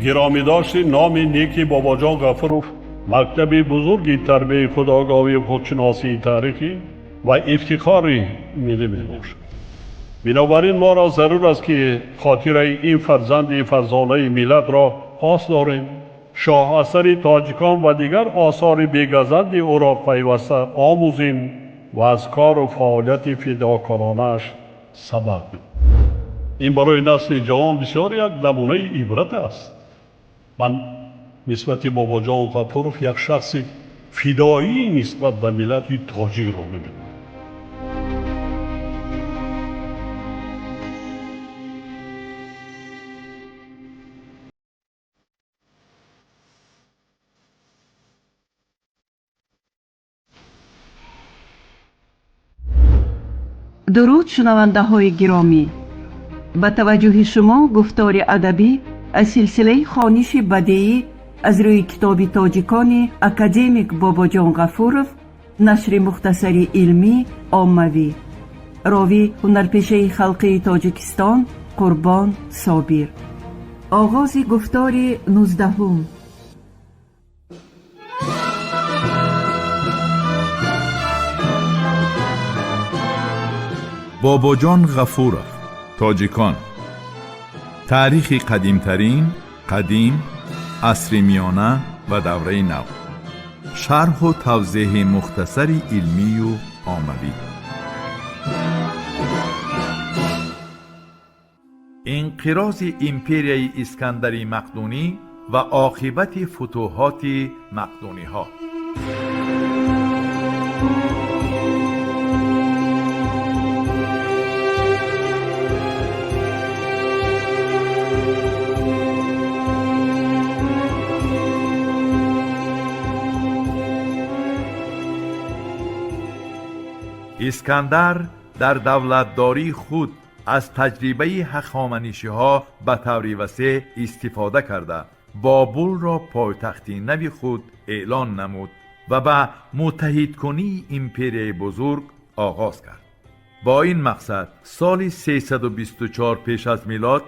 Гиромӣ дошти номи неки Бобоҷон Ғафуров мактаби бузурги тарбияи худогоҳӣ, худшиносии таърихӣ ва ифтихори миллӣ мебошад. Бинобар ин моро зарур аст, ки хотираи ин фарзанди фарзонаи миллатро пос дорем, шоҳасари тоҷикон ва дигар осори бегазанди ӯро пайваста омӯзем ва аз кору фаъолияти фидокоронааш сабақ бигирем. Ин барои насли ҷавон бисёр як намунаи ибрат аст. Ман нисбати Бобоҷон Ғафуров як шахси фидоӣ нисбат ба миллати тоҷикро мебинам. Дуруд, шунавандаҳои гиромӣ! Ба таваҷҷӯҳи шумо гуфтори адабӣ аз силсилаи хониши бадеӣ аз рӯи китоби тоҷикони академик Бобоҷон Ғафуров, нашри мухтасари илмӣ оммавӣ. Ровӣ ҳунарпешаи халқии Тоҷикистон Қурбон Собир. Оғози гуфтори 19-ум. Бобоҷон Ғафуров, тоҷикон. Таърихи қадимтарин, қадим, асри миёна ва давраи нав. Шарҳу тавзеҳи мухтасари илмию оммавӣ. Инқирози империяи Искандари Мақдунӣ ва оқибати футӯҳоти мақдуниҳо. Искандар дар давлатдории худ аз таҷрибаи ҳахоманишиҳо ба таври васеъ истифода карда, Бобулро пойтахти нави худ эълон намуд ва ба муттаҳидкунии империяи бузург оғоз кард. Бо ин мақсад соли 324 пеш аз милод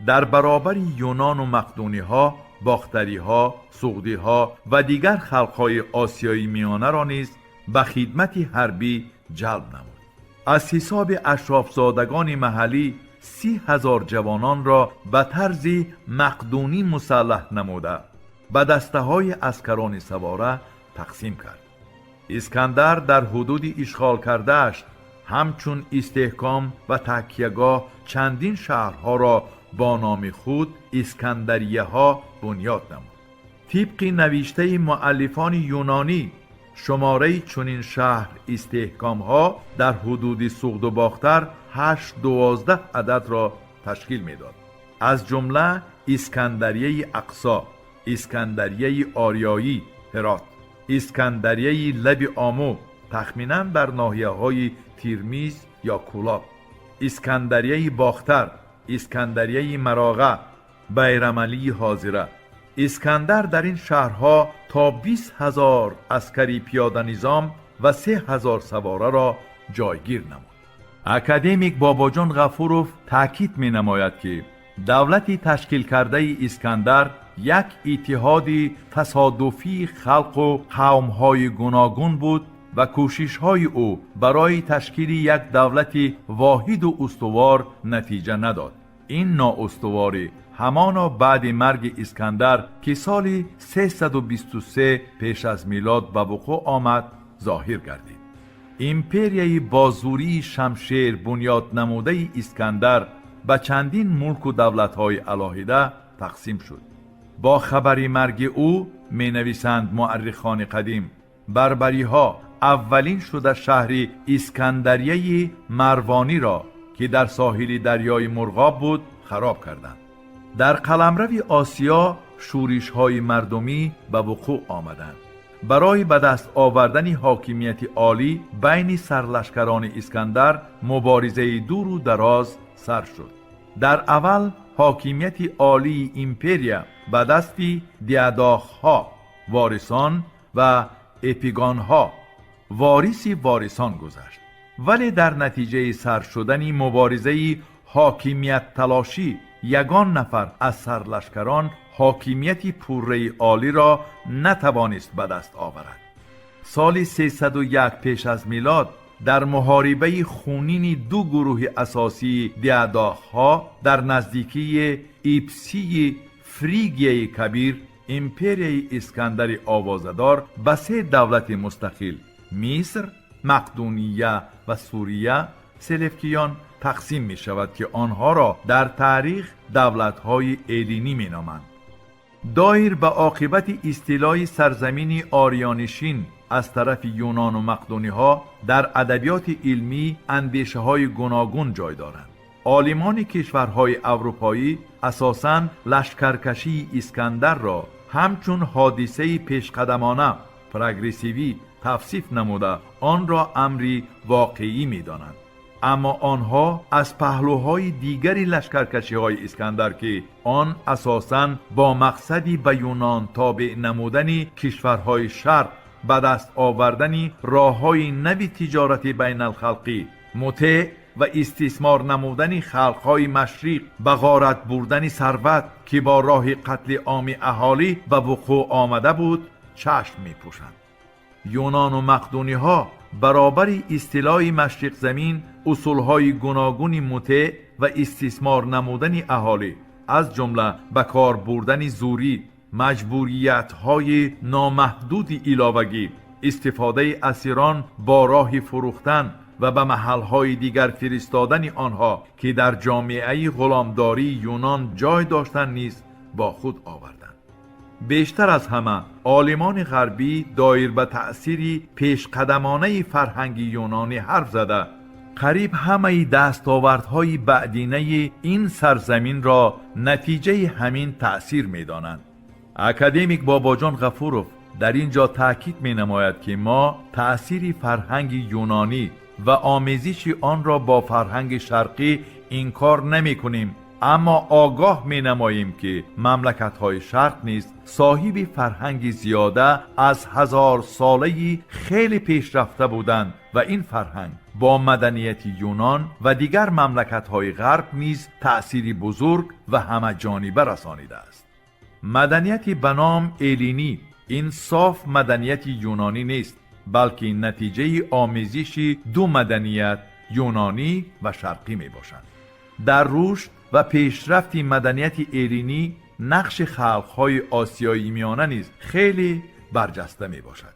дар баробари юнону мақдуниҳо, бохтариҳо, суғдиҳо ва дигар халқҳои осиёи миёнаро низ ба хидмати ҳарбӣ ҷалб намуд. Аз ҳисоби ашрофзодагони маҳаллӣ 30 000 ҷавононро ба тарзи мақдунӣ мусаллаҳ намуда, ба дастаҳои аскарони савора тақсим кард. Искандар дар ҳудуди ишғол кардааш ҳамчун истеҳком ва такягоҳ чандин шаҳрҳоро бо номи худ Искандарияҳо бунёд намуд. Тибқи навиштаи муаллифони юнонӣ, шумораи чунин шаҳр истеҳкомҳо дар ҳудуди Суғду Бохтар 8-12 ададро ташкил медод. Аз ҷумла Искандарияи Ақсо, Искандарияи Ориёӣ Ҳерот, Искандарияи лаби Омӯ тахминан дар ноҳияҳои Тирмиз ё Кӯлоб, Искандарияи Бохтар, Искандарияи Мароға, Байрамалии ҳозира. Искандар дар ин шаҳрҳо то 20 000 аскари пиёданизом ва 3000 савораро ҷойгир намуд. Академик Бобоҷон Ғафуров таъкид менамояд, ки давлати ташкилкардаи Искандар як иттиҳоди тасодуфии халқу қавмҳои гуногун буд ва кӯшишҳои ӯ барои ташкили як давлати воҳиду устувор натиҷа надод. Ин ноустуворӣ ҳамоно баъди марги Искандар, ки соли 323 пеш аз милод ба вуқӯъ омад, зоҳир гардид. Империяи бо зӯрии шамшер бунёд намудаи Искандар ба чандин мулку давлатҳои алоҳида тақсим шуд. Бо хабари марги ӯ, менависанд муаррихони қадим, барбариҳо аввалин шуда шаҳри Искандарияи Марвониро, ки дар соҳили дарёи Мурғоб буд, хароб карданд. Дар қаламрави Осиё шӯришҳои мардумӣ ба вуқӯъ омаданд. Барои ба даст овардани ҳокимияти олӣ байни сарлашкарони Искандар муборизаи дуру дароз сар шуд. Дар аввал ҳокимияти олии империя ба дасти диадохҳо, ворисон ва эпигонҳо, вориси ворисон гузашт, вале дар натиҷаи сар шудани муборизаи ҳокимиятталошӣ ягон нафар аз сарлашкарон ҳокимияти пурраи олиро натавонист ба даст оварад. Соли 301 пеш аз милод дар муҳорибаи хунини ду гурӯҳи асосии диадохҳо дар наздикии Ипсии Фригияи Кабир, империяи Искандари овозадор ба се давлати мустақил Миср, Мақдуния ва Сурия Селевкиён тақсим мешавад, ки онҳоро дар таърих давлатҳои эллинӣ меноманд. Доир ба оқибати истилои сарзамини ориёнишин аз тарафи юнону мақдуниҳо дар адабиёти илмӣ андешаҳои гуногун ҷой доранд. Олимони кишварҳои аврупоӣ асосан лашкаркашии Искандарро ҳамчун ҳодисаи пешқадамона прогрессивӣ тавсиф намуда, онро амри воқеӣ медонанд. Аммо онҳо аз паҳлӯҳои дигари лашкаркашиҳои Искандар, ки он асосан бо мақсади ба Юнон тобеъ намудани кишварҳои Шарқ, ба даст овардани роҳҳои нави тиҷорати байналхалқӣ, мутеъ ва истисмор намудани халқҳои машриқ, ба ғорат бурдани сарват, ки бо роҳи қатли оми аҳолӣ ба вуқӯъ омада буд, чашм мепӯшанд. Юнону мақдуниҳо баробари истилои машриқзамин усулҳои гуногуни мутеъ ва истисмор намудани аҳолӣ, аз ҷумла ба кор бурдани зӯрӣ, маҷбуриятҳои номаҳдуди иловагӣ, истифодаи асирон бо роҳи фурӯхтан ва ба маҳалҳои дигар фиристодани онҳо, ки дар ҷомеаи ғуломдории Юнон ҷой доштанд, низ бо худ оварданд. Бештар аз ҳама олимони ғарбӣ доир ба таъсири пешқадамонаи фарҳанги юнонӣ ҳарф зада, қариб ҳамаи дастовардҳои баъдинаи ин сарзаминро натиҷаи ҳамин таъсир медонанд. Академик Бобоҷон Ғафуров дар ин ҷо таъкид менамояд, ки мо таъсири фарҳанги юнонӣ ва омезиши онро бо фарҳанги шарқӣ инкор намекунем, аммо огоҳ менамоем, ки мамлакатҳои шарқ низ соҳиби фарҳанги зиёда аз ҳазорсолаи хеле пешрафта буданд ва ин фарҳанг бо маданияти Юнон ва дигар мамлакатҳои ғарб низ таъсири бузург ва ҳамаҷониба расонидааст. Маданияти ба ном эллинӣ ин соф маданияти юнонӣ нест, балки натиҷаи омезиши ду маданият юнонӣ ва шарқӣ мебошанд. Дар рушд ва пешрафти маданияти эллинӣ нақши халқҳои осиёи миёна низ хеле барҷаста мебошад.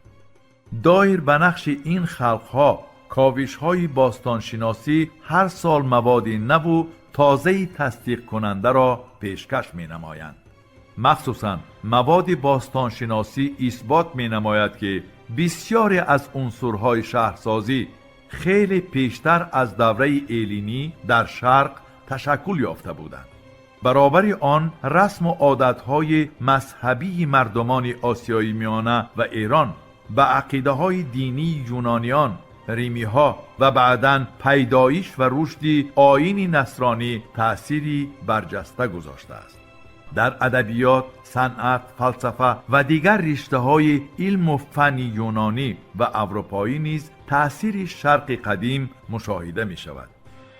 Доир ба нақши ин халқҳо ковишҳои бостоншиносӣ ҳар сол маводи наву тозаи тасдиқкунандаро пешкаш менамоянд. Махсусан маводи бостоншиносӣ исбот менамояд, ки бисёре аз унсурҳои шаҳрсозӣ хеле пештар аз давраи эллинӣ дар шарқ ташаккул ёфта буданд. Баробари он расму одатҳои мазҳабии мардумони осиёи миёна ва Эрон ба ақидаҳои динии юнониён, римиҳо ва баъдан пайдоиш ва рушди оини насронӣ таъсири барҷаста гузоштааст. Дар адабиёт, санъат, фалсафа ва дигар риштаҳои илму фанни юнонӣ ва аврупоӣ низ таъсири шарқи қадим мушоҳида мешавад.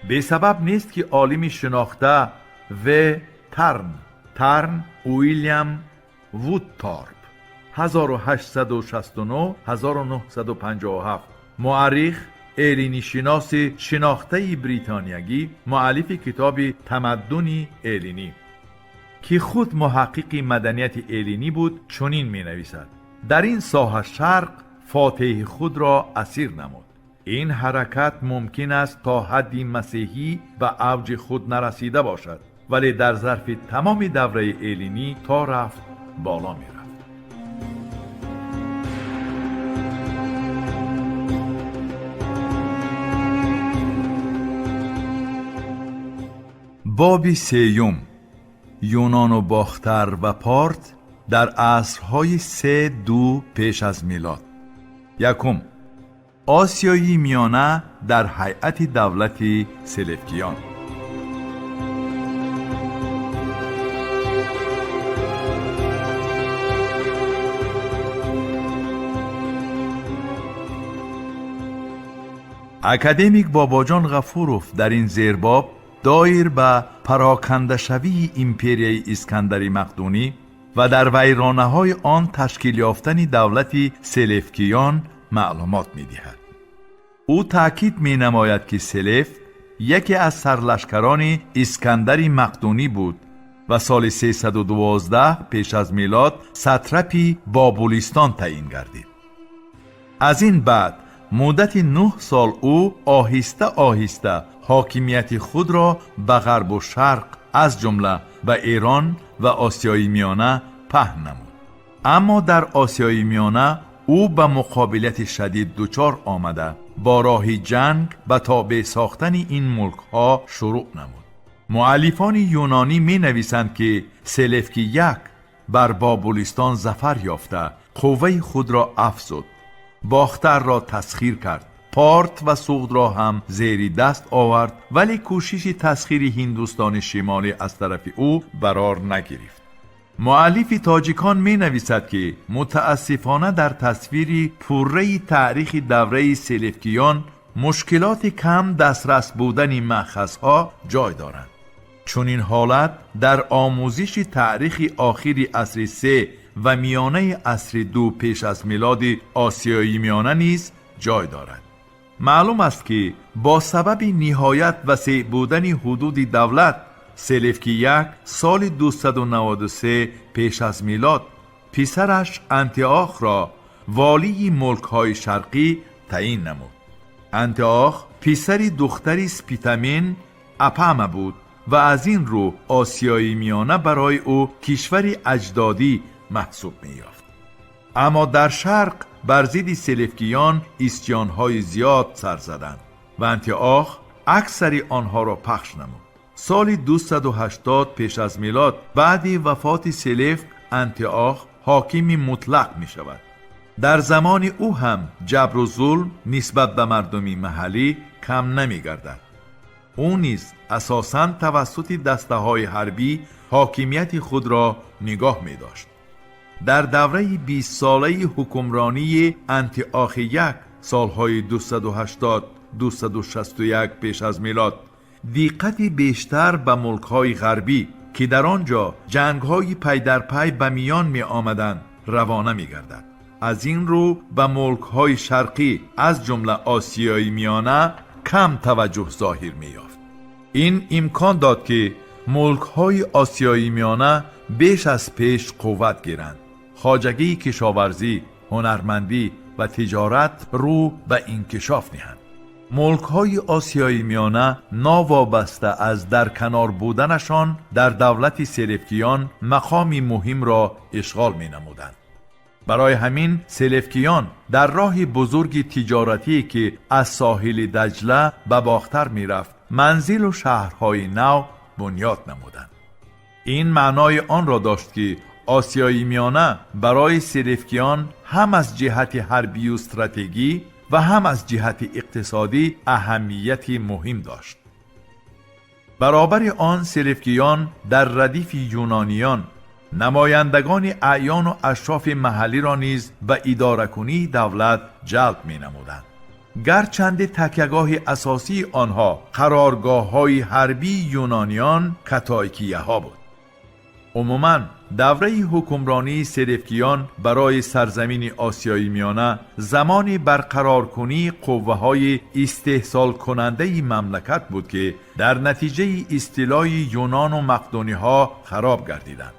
Бесабаб нест, ки олими шинохта В Тарн Уилям Вудторп 1869-1957, муаррих, эллинишиноси шинохтаи бритониягӣ, муаллифи китоби «Тамаддуни эллинӣ», ки худ муҳаққиқи маданияти эллинӣ буд, чунин менависад: «Дар ин соҳа шарқ фотеҳи худро асир намуд. Ин ҳаракат мумкин аст то ҳадди масеҳӣ ба авҷи худ нарасида бошад, вале дар зарфи тамоми давраи эллинӣ то рафт боло мерафт». Боби сеюм: Юнону Бохтар ва Порт дар асрҳои 3-2 пеш аз милод. Якум: Осиёи Миёна дар ҳайати давлати Селевкиён. Академик Бобоҷон Ғафуров дар ин зербоб доир ба Парокандашавии империяи Искандари Мақдунӣ ва дар вайронаҳои он ташкил ёфтани давлати Селевкиён маълумот медиҳад. Ӯ таъкид менамояд, ки Селевк яке аз сарлашкарони Искандари Мақдунӣ буд ва соли 312 пеш аз милод сатрапи Бобулистон таъин гардид. Аз ин баъд муддати 9 сол ӯ оҳиста оҳиста ҳокимияти худро ба ғарбу шарқ, аз ҷумла ба Эрон ва Осиёи Миёна паҳн намуд. Аммо дар Осиёи Миёна ӯ ба муқобилияти шадид дучор омада, бо роҳи ҷанг ба тобеъ сохтани ин мулкҳо шурӯъ намуд. Муаллифони юнонӣ менависанд, ки Селевки як бар Бобулистон зафар ёфта, қувваи худро афзуд, Бохтарро тасхир кард, Порт ва Суғдро ҳам зери даст овард, вале кӯшиши тасхири Ҳиндустони Шимолӣ аз тарафи ӯ барор нагирифт. Муаллифи тоҷикон менависад, ки мутаассифона дар тасвири пурраи таърихи давраи селевкиён мушкилоти кам дастрас будани маъхазҳо ҷой доранд. Чунин ҳолат дар омӯзиши таърихи охири асри се ва миёнаи асри ду пеш аз милоди Осиёи Миёна низ ҷой дорад. Маълум аст, ки бо сабаби ниҳоят васеъ будани ҳудуди давлат, Селевки як соли 293 пеш аз милод писараш Антиохро волии мулкҳои шарқӣ таъин намуд. Антиох писари духтари Спитамен Апама буд ва аз ин рӯ Осиёи Миёна барои ӯ кишвари аҷдодӣ маҳсуб меёфт. Аммо дар шарқ бар зидди селевкиён исҷонҳои зиёд сар заданд ва Антиох аксари онҳоро пахш намуд. Соли 280 пеш аз милод, баъди вафоти Селевк, Антиох ҳокими мутлақ мешавад. Дар замони ӯ ҳам ҷабру зулм нисбат ба мардуми маҳаллӣ кам намегардад. Ӯ низ асосан тавассути дастаҳои ҳарбӣ ҳокимияти худро нигоҳ медошт. Дар давраи бистсолаи ҳукмронии Антиохи як, солҳои 280-261 пеш аз милод, диққати бештар ба мулкҳои ғарбӣ, ки дар он ҷо ҷангҳои пайдарпай ба миён меомаданд, равона мегардад. Аз ин рӯ ба мулкҳои шарқӣ, аз ҷумла Осиёи Миёна, кам таваҷҷӯҳ зоҳир меёфт. Ин имкон дод, ки мулкҳои Осиёи Миёна беш аз пеш қувват гиранд, хоҷагии кишоварзӣ, ҳунармандӣ ва тиҷорат рӯ ба инкишоф ниҳанд. Мулкҳои Осиёи Миёна новобаста аз дар канор буданашон дар давлати селевкиён мақоми муҳимро ишғол менамуданд. Барои ҳамин селевкиён дар роҳи бузурги тиҷоратие, ки аз соҳили Даҷла ба Бохтар мерафт, манзилу шаҳрҳои нав бунёд намуданд. Ин маънои онро дошт, ки Осиёи Миёна барои селевкиён ҳам аз ҷиҳати ҳарбию стратегӣ ва ҳам аз ҷиҳати иқтисодӣ аҳамияти муҳим дошт. Баробари он селевкиён дар радифи юнониён намояндагони аъёну ашрофи маҳаллиро низ ба идоракунии давлат ҷалб менамуданд, гарчанде такягоҳи асосии онҳо қароргоҳҳои ҳарбии юнониён, катойкияҳо буд. Умуман, давраи ҳукмронии селевкиён барои сарзамини Осиёи Миёна замони барқароркунии қувваҳои истеҳсолкунандаи мамлакат буд, ки дар натиҷаи истилои юнону мақдуниҳо хароб гардиданд.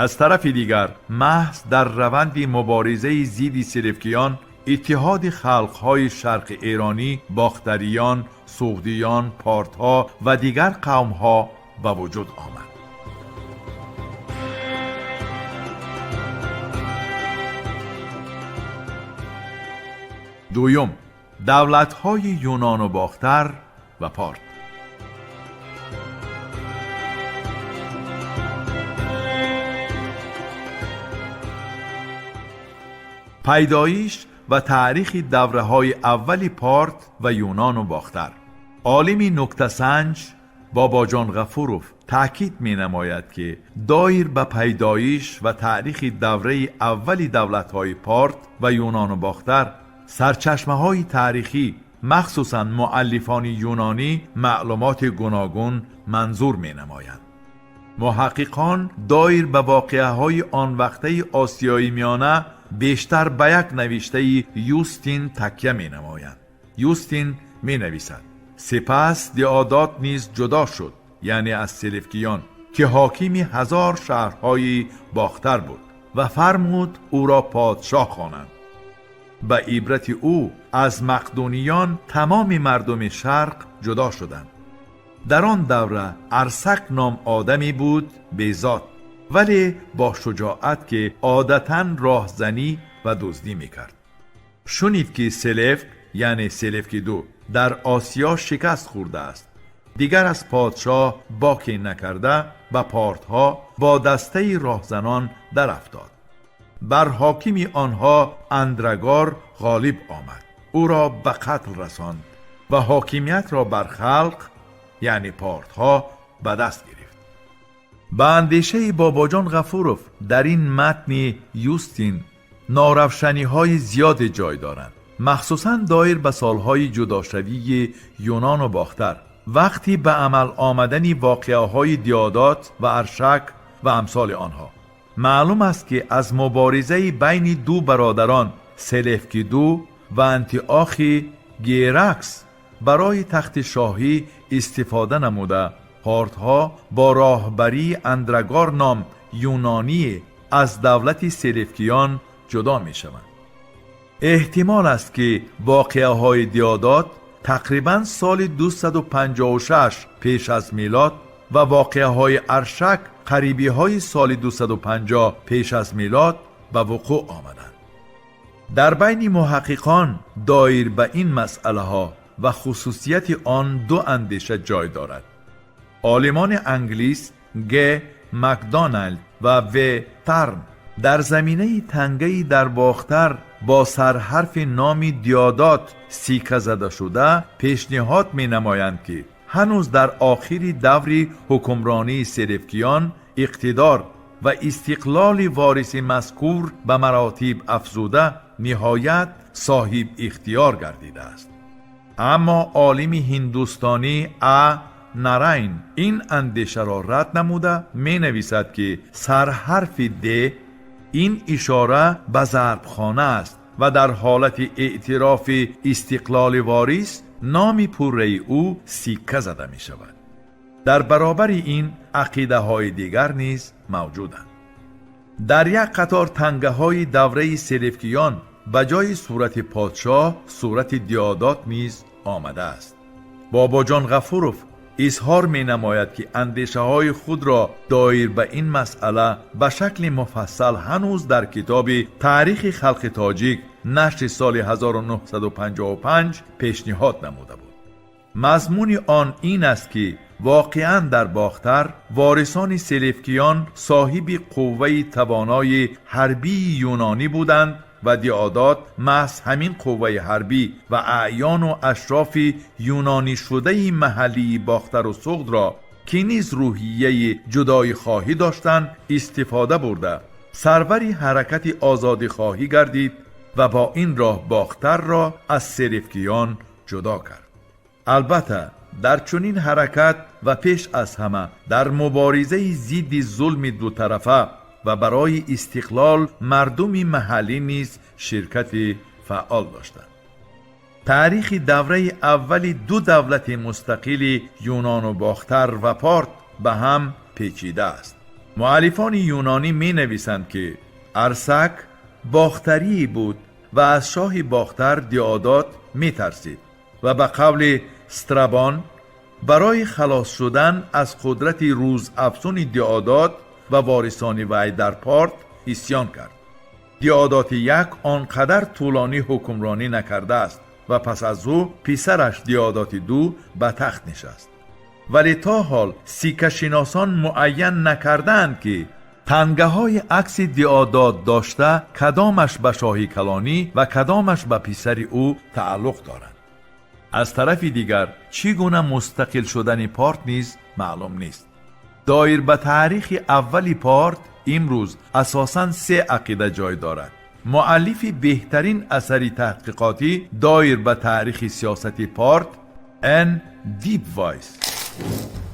Аз тарафи дигар, маҳз дар раванди муборизаи зидди селевкиён иттиҳоди халқҳои шарқи эронӣ, бохтариён, суғдиён, портҳо ва дигар қавмҳо ба вуҷуд омад. Дуюм, давлатҳои Юнону Бохтар ва Порт. Пайдоиш ва таърихи давраҳои аввали Порт ва Юнону Бохтар. Олими нуктасанҷ Бобоҷон Ғафуров таъкид менамояд, ки доир ба пайдоиш ва таърихи давраи аввали давлатҳои Порт ва Юнону Бохтар сарчашмаҳои таърихӣ, Махсусан муаллифони юнонӣ маълумоти гуногун манзур менамоянд. Муҳаққиқон доир ба воқеаҳои он вақтаи Осиёи Миёна бештар ба як навиштаи Юстин такя менамоянд. Юстин менависад: сипас Диодот низ ҷудо шуд, яъне аз селевкиён, ки ҳокими 1000 шаҳрҳои Бохтар буд, ва фармуд ӯро подшоҳ хонанд. Ба ибрати ӯ аз мақдуниён тамоми мардуми шарқ ҷудо шуданд. Дар он давра Арсак ном одаме буд безод, вале бо шуҷоат, ки одатан роҳзанӣ ва дуздӣ мекард. Шунид, ки Селевк, яъне Селевки ду, дар Осиё шикаст хӯрдааст. Дигар аз подшоҳ боке накарда, ба Портҳо бо дастаи роҳзанон дарафтод. Бар ҳокими онҳо Андрагор ғолиб омад, ӯро ба қатл расонд ва ҳокимиятро бар халқ, яъне портҳо, ба даст гирифт. Ба андешаи Бобоҷон Ғафуров, дар ин матни Юстин норавшаниҳои зиёде ҷой доранд, махсусан доир ба солҳои ҷудошавии Юнону Бохтар, вақти ба амал омадани воқеаҳои Диодот ва Аршак ва амсоли онҳо. Маълум аст, ки аз муборизаи байни ду бародарон Селевки ду ва Антиохи Геракс барои тахти шоҳӣ истифода намуда, портҳо бо роҳбарии Андрагор ном юноние аз давлати селевкиён ҷудо мешаванд. Эҳтимол аст, ки воқеаҳои Диодот тақрибан соли 256 пеш аз милод ва воқеаҳои Аршак қарибиҳои соли 250 пеш аз милод ба вуқӯъ омаданд. Дар байни муҳаққиқон доир ба ин масъалаҳо ва хусусияти он ду андеша ҷой дорад. Олимони англис Г Макдоналд ва В Тарн дар заминаи тангаи дар Бохтар бо сарҳарфи номи Диодот сика зада шуда пешниҳод менамоянд, ки ҳанӯз дар охири даври ҳукмронии селевкиён иқтидор ва истиқлоли вориси мазкур ба маротиб афзуда, ниҳоят соҳиб ихтиёр гардидааст. Аммо олими ҳиндустонӣ А Нарайн ин андешаро рад намуда, менависад, ки сарҳарфи Д ин ишора ба зарбхона аст ва дар ҳолати эътирофи истиқлоли ворис номи пурраи ӯ сикка зада мешавад. Дар баробари ин ақидаҳои дигар низ мавҷуданд. Дар як қатор тангаҳои давраи селевкиён ба ҷои сурати подшоҳ сурати Диодот низ омадааст. Бобоҷон Ғафуров изҳор менамояд, ки андешаҳои худро доир ба ин масъала ба шакли муфассал ҳанӯз дар китоби «Таърихи халқи тоҷик», нашри соли 1955, пешниҳод намуда буд. Мазмуни он ин аст, ки воқеан дар Бохтар ворисони селевкиён соҳиби қувваи тавонои ҳарбии юнонӣ буданд ва Диодот маҳз ҳамин қувваи ҳарбӣ ва аъёну ашрофи юнонишудаи маҳаллии Бохтару Суғдро, ки низ рӯҳияи ҷудоихоҳӣ доштанд, истифода бурда, сарвари ҳаракати озодихоҳӣ гардид ва бо ин роҳ Бохтарро аз селевкиён ҷудо кард. Албатта, дар чунин ҳаракат ва пеш аз ҳама дар муборизаи зидди зулми дутарафа ва барои истиқлол мардуми маҳаллӣ низ ширкати фаъол доштанд. Таърихи давраи аввали ду давлати мустақили Юнону Бохтар ва Порт ба ҳам печида аст. Муаллифони юнонӣ менависанд, ки Арсак бохтарие буд ва аз шоҳи Бохтар Диодот метарсид ва ба қавли Страбон барои халос шудан аз қудрати рӯзафзуни Диодот ва ворисони вай дар Порт исьён кард. Диодоти як он қадар тӯлонӣ ҳукмронӣ накардааст ва пас аз ӯ писараш Диодоти ду ба тахт нишаст. Вале то ҳол сиккашиносон муайян накардаанд, ки тангаҳои акси Диодот дошта кадомаш ба шоҳи калонӣ ва кадомаш ба писари ӯ тааллуқ доранд. Аз тарафи дигар, чӣ гуна мустақил шудани Порт низ маълум нест. Доир ба таърихи аввали Порт имрӯз асосан се ақида ҷой дорад. Муаллифи беҳтарин асари таҳқиқотӣ доир ба таърихи сиёсати Порт Н. Дипвайс.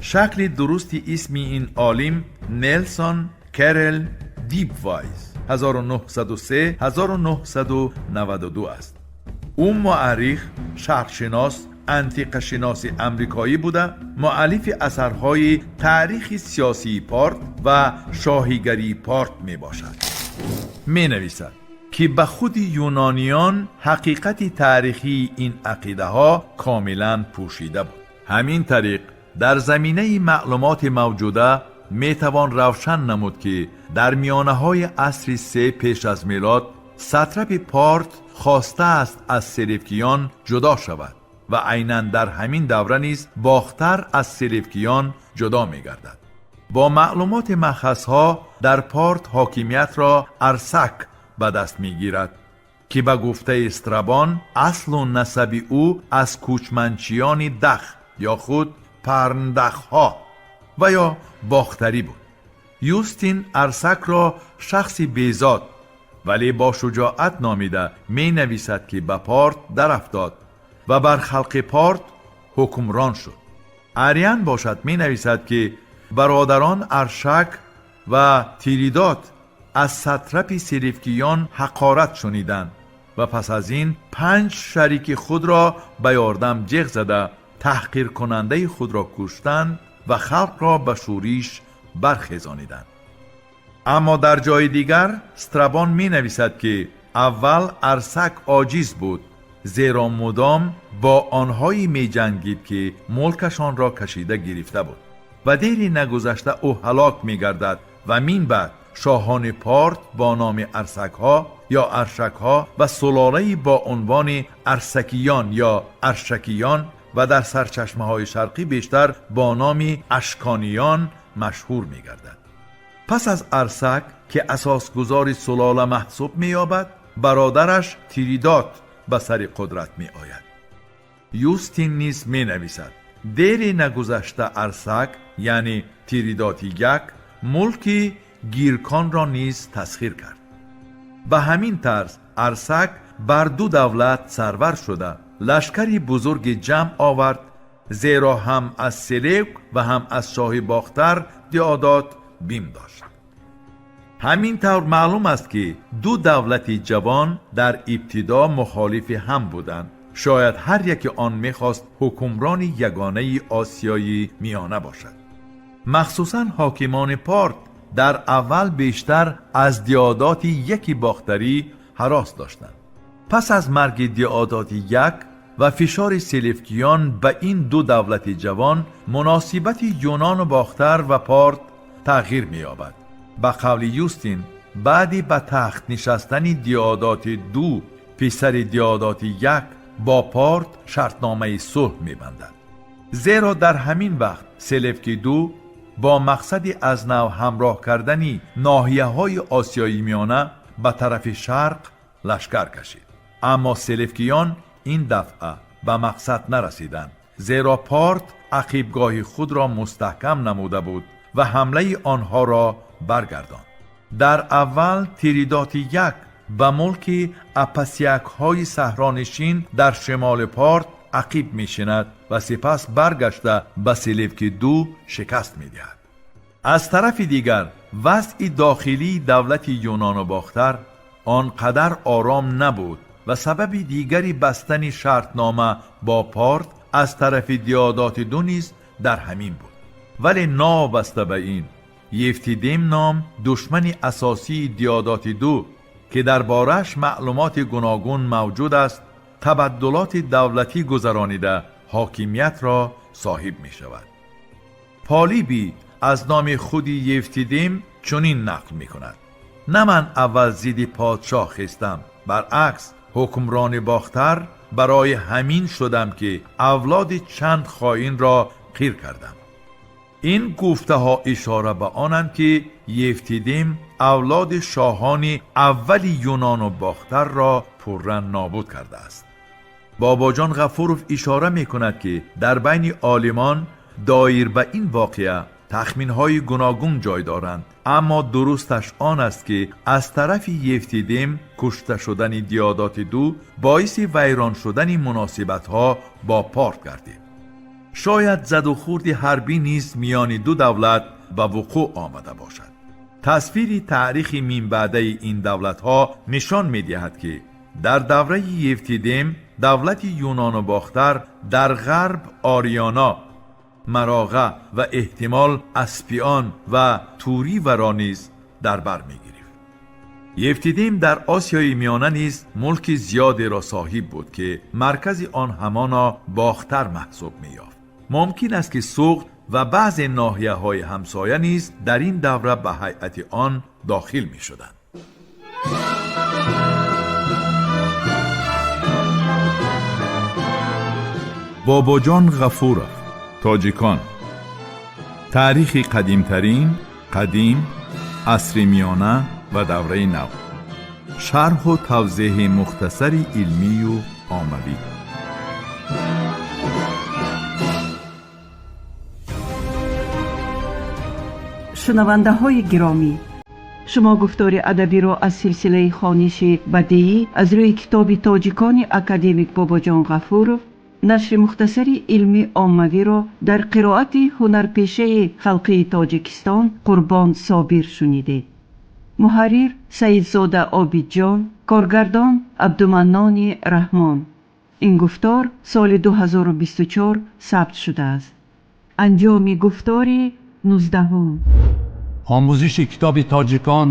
Шакли дурусти исми ин олим Нелсон Керел Дипвайс 1903-1992 аст. Ӯ муаррих, шарқшинос, антиқашиноси амрикоӣ буда, муаллифи асарҳои таърихи сиёсии Порт ва шоҳигарии Порт мебошад. Менависад, ки ба худи юнониён ҳақиқати таърихии ин ақидаҳо комилан пӯшида буд. Ҳамин тариқ, дар заминаи маълумоти мавҷуда метавон равшан намуд, ки дар миёнаҳои асри се пеш аз милод сатрапи Порт хостааст аз селевкиён ҷудо шавад ва айнан дар ҳамин давра низ Бохтар аз селевкиён ҷудо мегардад. Бо маълумоти маъхазҳо, дар Порт ҳокимиятро Арсак ба даст мегирад, ки ба гуфтаи Страбон аслу насаби ӯ аз кӯчманчиёни дах ё худ парндахҳо ва ё бохтарӣ буд. Юстин Арсакро шахси безод, вале бо шуҷоат номида менависад, ки ба Порт дарафтод ва бар халқи Порт ҳукмрон шуд. Ариан бошад, менависад, ки бародарон Аршак ва Тиридот аз сатрапи селевкиён ҳақорат шуниданд ва пас аз ин панҷ шарики худро ба ёрдам ҷеғ зада, таҳқиркунандаи худро куштанд ва халқро ба шӯриш бархезониданд. Аммо дар ҷои дигар Страбон менависад, ки аввал Арсак оҷиз буд, зеро мудом бо онҳое меҷангид, ки мулкашонро кашида гирифта буд, ва дери нагузашта ӯ ҳалок мегардад ва мин баъд шоҳони Порт бо номи арсакҳо ё аршакҳо ва сулолаи бо унвони арсакиён ё аршакиён ва дар сарчашмаҳои шарқӣ бештар бо номи ашкониён машҳур мегардад. Пас аз Арсак, ки асосгузори сулола маҳсуб меёбад, бародараш Тиридот ба сари қудрат меояд. Юстин низ менависад: дери нагузашта Арсак, яъне Тиридоти як, мулки Гирконро низ тасхир кард. Ба ҳамин тарз Арсак бар ду давлат сарвар шуда, лашкари бузурги ҷамъ овард, зеро ҳам аз Селевк ва ҳам аз шоҳи Бохтар Диодот бим дошт. Ҳамин тавр, маълум аст, ки ду давлати ҷавон дар ибтидо мухолифи ҳам буданд. Шояд ҳар яке он мехост ҳукмрони ягонаи Осиёи Миёна бошад. Махсусан ҳокимони Порт дар аввал бештар аз Диодоти яки бохтарӣ ҳарос доштанд. Пас аз марги Диодоти як ва фишори селевкиён ба ин ду давлати ҷавон, муносибати Юнону Бохтар ва Порт тағйир меёбад. Ба қавли Юстин, баъди ба тахт нишастани Диодоти ду, писари Диодоти як, бо Порт шартномаи сулҳ мебандад, зеро дар ҳамин вақт Селевки ду бо мақсади аз нав ҳамроҳ кардани ноҳияҳои Осиёи Миёна ба тарафи шарқ лашкар кашид. Аммо селевкиён ин дафъа ба мақсад нарасиданд, зеро Порт ақибгоҳи худро мустаҳкам намуда буд ва ҳамлаи онҳоро баргардонд. Дар аввал Тиридоти як ба мулки апасиякҳои саҳронишин дар шимоли Порт ақиб мешинад ва сипас баргашта ба Селевки ду шикаст медиҳад. Аз тарафи дигар, вазъи дохилии давлати Юнону Бохтар он қадар ором набуд ва сабаби дигари бастани шартнома бо Порт аз тарафи Диодоти ду низ дар ҳамин буд. Вале новобаста ба ин, Евтидем ном душмани асосии Диодоти ду, ки дар борааш маълумоти гуногун мавҷуд аст, табаддулоти давлатӣ гузаронида, ҳокимиятро соҳиб мешавад. Полибӣ аз номи худи Евтидем чунин нақл мекунад: «На ман аввал зидди подшоҳ хестам, баръакс, ҳукмрони Бохтар барои ҳамин шудам, ки авлоди чанд хоинро қир кардам». Ин гуфтаҳо ишора ба онанд, ки Евтидем авлоди шоҳони аввали Юнону Бохтарро пурра нобуд кардааст. Бобоҷон Ғафуров ишора мекунад, ки дар байни олимон доир ба ин воқеа Тахминҳои гуногун ҷой доранд, аммо дурусташ он аст, ки аз тарафи Евтидем кушта шудани Диодоти ду боиси вайрон шудани муносибатҳо бо Порт гардид. Шояд задухӯрди ҳарбӣ низ миёни ду давлат ба вуқӯъ омада бошад. Тасвири таърихи минбаъдаи ин давлатҳо нишон медиҳад, ки дар давраи Евтидем давлати Юнону Бохтар дар ғарб Ориёна, Мароға ва эҳтимол Аспион ва Туриваро низ дар бар мегирифт. Евтидем дар Осиёи Миёна низ мулки зиёдеро соҳиб буд, ки маркази он ҳамоно Бохтар маҳсуб меёфт. Мумкин аст, ки Суғд ва баъзе ноҳияҳои ҳамсоя низ дар ин давра ба ҳайати он дохил мешуданд. Бобоҷон Ғафуров. Тоҷикон. Таърихи қадимтарин, қадим, асри миёна ва давраи нав. Шарҳу тавзеҳи мухтасари илмию оммавӣ. Шунавандаҳои гиромӣ, шумо гуфтори адабиро аз силсилаи хониши бадеӣ аз рӯи китоби тоҷикони академик Бобоҷон Ғафуров, нашри мухтасари илмӣ оммавиро дар қироати ҳунарпешаи халқии Тоҷикистон Қурбон Собир шунидед. Муҳаррир Саидзода Обидҷон, коргардон Абдуманнони Раҳмон. Ин гуфтор соли 2024 сабт шудааст. Анҷоми гуфтори 19-ум. Омӯзиши китоби тоҷикон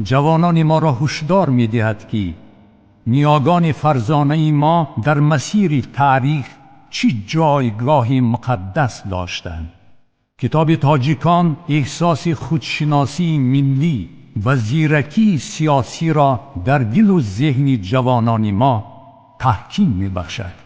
ҷавонони моро ҳушдор медиҳад, ки ниёгони фарзонаи мо дар масири таърих чӣ ҷойгоҳи муқаддас доштанд. Китоби тоҷикон эҳсоси худшиносии миллӣ ва зиракии сиёсиро дар дилу зеҳни ҷавонони мо таҳким мебахшад.